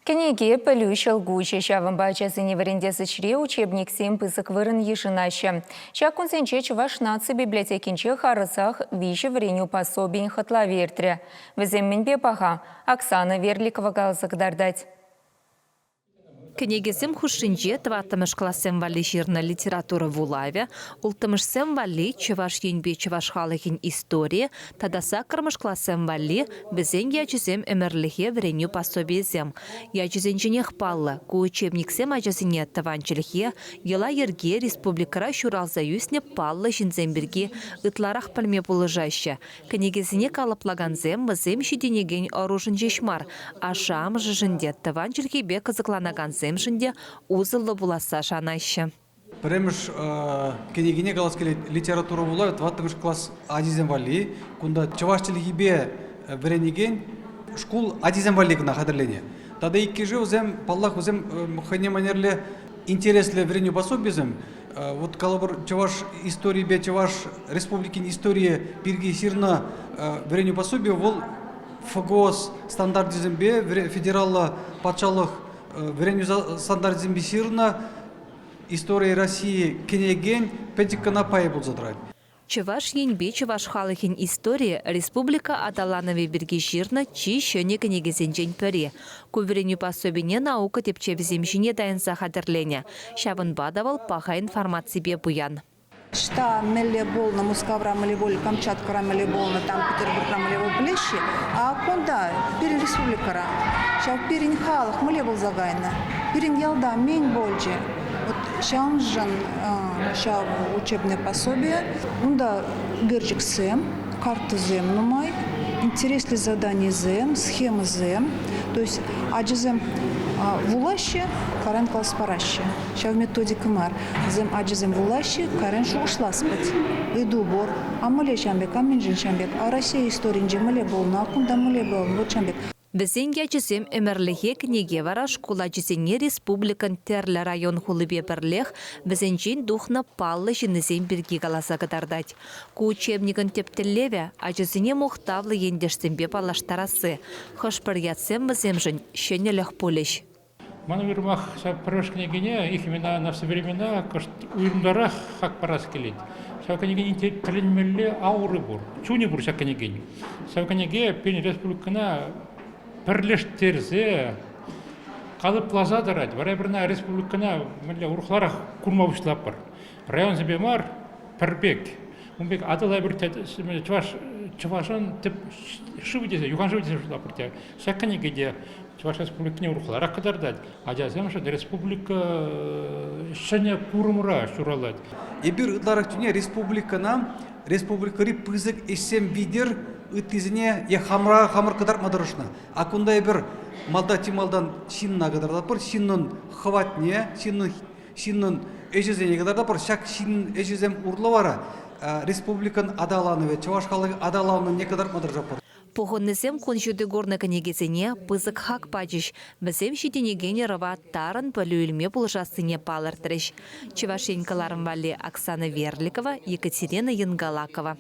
Кӗнеке пӗлӳ ҫӑлкуҫӗ, ҫавӑнпа ачасене вӗрентес ӗҫре учебниксем пысӑк вырӑн йышӑнаҫҫӗ. Ҫак кунсенче Чӑваш наци библиотекинче харӑсах виҫӗ вӗренӳ пособийӗн хӑтлавӗ иртрӗ. Вӗсем мӗнпе паха? Оксана Верликова каласа кӑтартать. Кӗнекесем хушшинче тӑваттӑмӗш классем валли ҫырнӑ литература вулавӗ, улттӑмӗшсем валли Чӑваш Енпе чӑваш халӑхӗн историйӗ тата саккӑрмӗш классем валли Вӗсен ячӗсем ӗмӗрлӗхе вӗренӳ пособийӗсем. Ячӗсенченех паллӑ, ку учебниксем ачасене тӑван чӗлхе, йӑла-йӗрке, республикӑра ҫуралса ӳснӗ паллӑ ҫынсем пирки ытларах пӗлме пулӑшаҫҫӗ. Кӗнекесене калӑплакансем вӗсем ҫитӗнекен ӑрушӑн ҫеҫ мар, ашшӗ-амӑшӗшӗн те, тӑван чӗлхепе кӑсӑкланакансемшӗн те усӑллӑ пуласса шанаҫҫӗ. Пӗрремӗш кӗнекине калас килет, литература вулавӗ тӑваттӑмӗш класс ачисем валли. Кунта чӑваш чӗлхипе вӗренекен шкул ачисем валли кӑна хатӗрленӗ. Тата иккӗшӗ вӗсем, паллах, вӗсем хӑйне манерле интереслӗ вӗренӳ пособийӗсем. Вот калӑпӑр, чӑваш историйӗпе Чӑваш Республикин историйӗ пирки ҫырнӑ вӗренӳ пособийӗ вӑл ФГОС стандарчӗсемпе федераллӑ патшалӑх вӗренӳ стандарчӗсемпе ҫырнӑ История России кӗнекен пӗчӗк кӑна пайӗ пулса тӑрать. Чӑваш Енпе чӑваш халӑхӗн историйӗ республика аталанӑвӗ пирки ҫырнӑ чи ҫӗнӗ кӗнекесенчен пӗри. Ку вӗренӳ пособине наука тӗпчевӗсем ҫине тайӑнса хатӗрленӗ. Ҫавӑнпа та вӑл паха информаципе пуян. Ӑҫта мӗнле пулнӑ, Мускавра мӗнле пулнӑ, Камчаткӑра мӗнле пулнӑ, там Петербургра мӗнле пулнӑ пӗлеҫҫӗ. А кунта, пирӗн республикӑра, ҫав пирӗн халӑх мӗнле пулса кайнӑ, пирӗн ялта мӗн пулчӗ, вот ҫавӑншӑн ҫав учебное пособие. Унта ӳкерчӗксем, карттӑсем нумай, интереслӗ заданисем, схемӑсем. То есть ачасем вулаҫҫӗ, каран класс параҫҫӗ. Ҫав методика мар. Вӗсем ачасем вулаҫҫӗ, кайран шухӑшлас пӗт. Ыйту пур. А мӗнле ҫавӑн пек, а мӗншӗн ҫавӑн пек, а Россия историйӗнче мӗнле пулнӑ, а кунта мӗнле пулнӑ, вот ҫавӑн пек. Вӗсен ячӗсем ӗмӗрлӗхе кӗнеке вара шкул ачисене республикӑн тӗрлӗ район-хулипе пӗрлех вӗсенчен тухнӑ паллӑ ҫыннисем пирки каласа кӑтартать. Ку учебникӑн тӗп тӗллевӗ – ачасене мухтавлӑ ентешсемпе паллаштарасси. Хӑш-пӗр ятсем вӗсемшӗн ҫӗнӗлӗх пулӗҫ. Ман уйрӑмах ҫав пӗрремӗш кӗнекене их имена на все времена кӑшт уйрӑмтарах хак парас килет. Ҫав кӗнекен тӗлӗнмелле ауры пур, чунӗ пур ҫак кӗнекен. Ҫав кӗнеке пирӗн республикӑна пӗрлештерсе, калӑпласа тӑрать. Вара эпир ӑна республикӑна мӗнле урӑхларах курма пуҫлатпӑр. Районсемпе мар, пӗр пек. Ун пек Атӑла эпир чӑваш чӑвашӑн тӗп шывӗ тесе, юхан шывӗ тесе шутлатпӑр те. Ҫак кӗнеке те Чӑваш Республикине урӑхларах кӑтартать. Ачасемшӗн республика ҫӗнӗ курӑмра ҫуралать. Эпир ытларах чухне республикӑна республикӑри пысӑк ӗҫсем витӗр ыттисене е хамӑра хамӑр кӑтартма тӑрӑшнӑ. А кунта эпир малта чи малтан ҫынна кӑтартатпӑр, ҫыннӑн хӑватне, ҫыннӑн ҫыннӑн ӗҫӗсене кӑтартатпӑр. Ҫак ҫын ӗҫӗсем урлӑ вара республикӑн аталанӑвӗ, чӑваш халӑхӗ аталанӑвне кӑтартма тӑрӑшатпӑр. Пухӑннисем кун ҫути курнӑ кӗнекесене пысӑк хак пачӗҫ, вӗсем ҫитӗнекен ӑрӑва тарӑн пӗлӳ илме пулӑшассине палӑртрӗҫ. Чӑваш Ен кӑларӑм валли Оксана Верликова, Екатерина Янгалакова.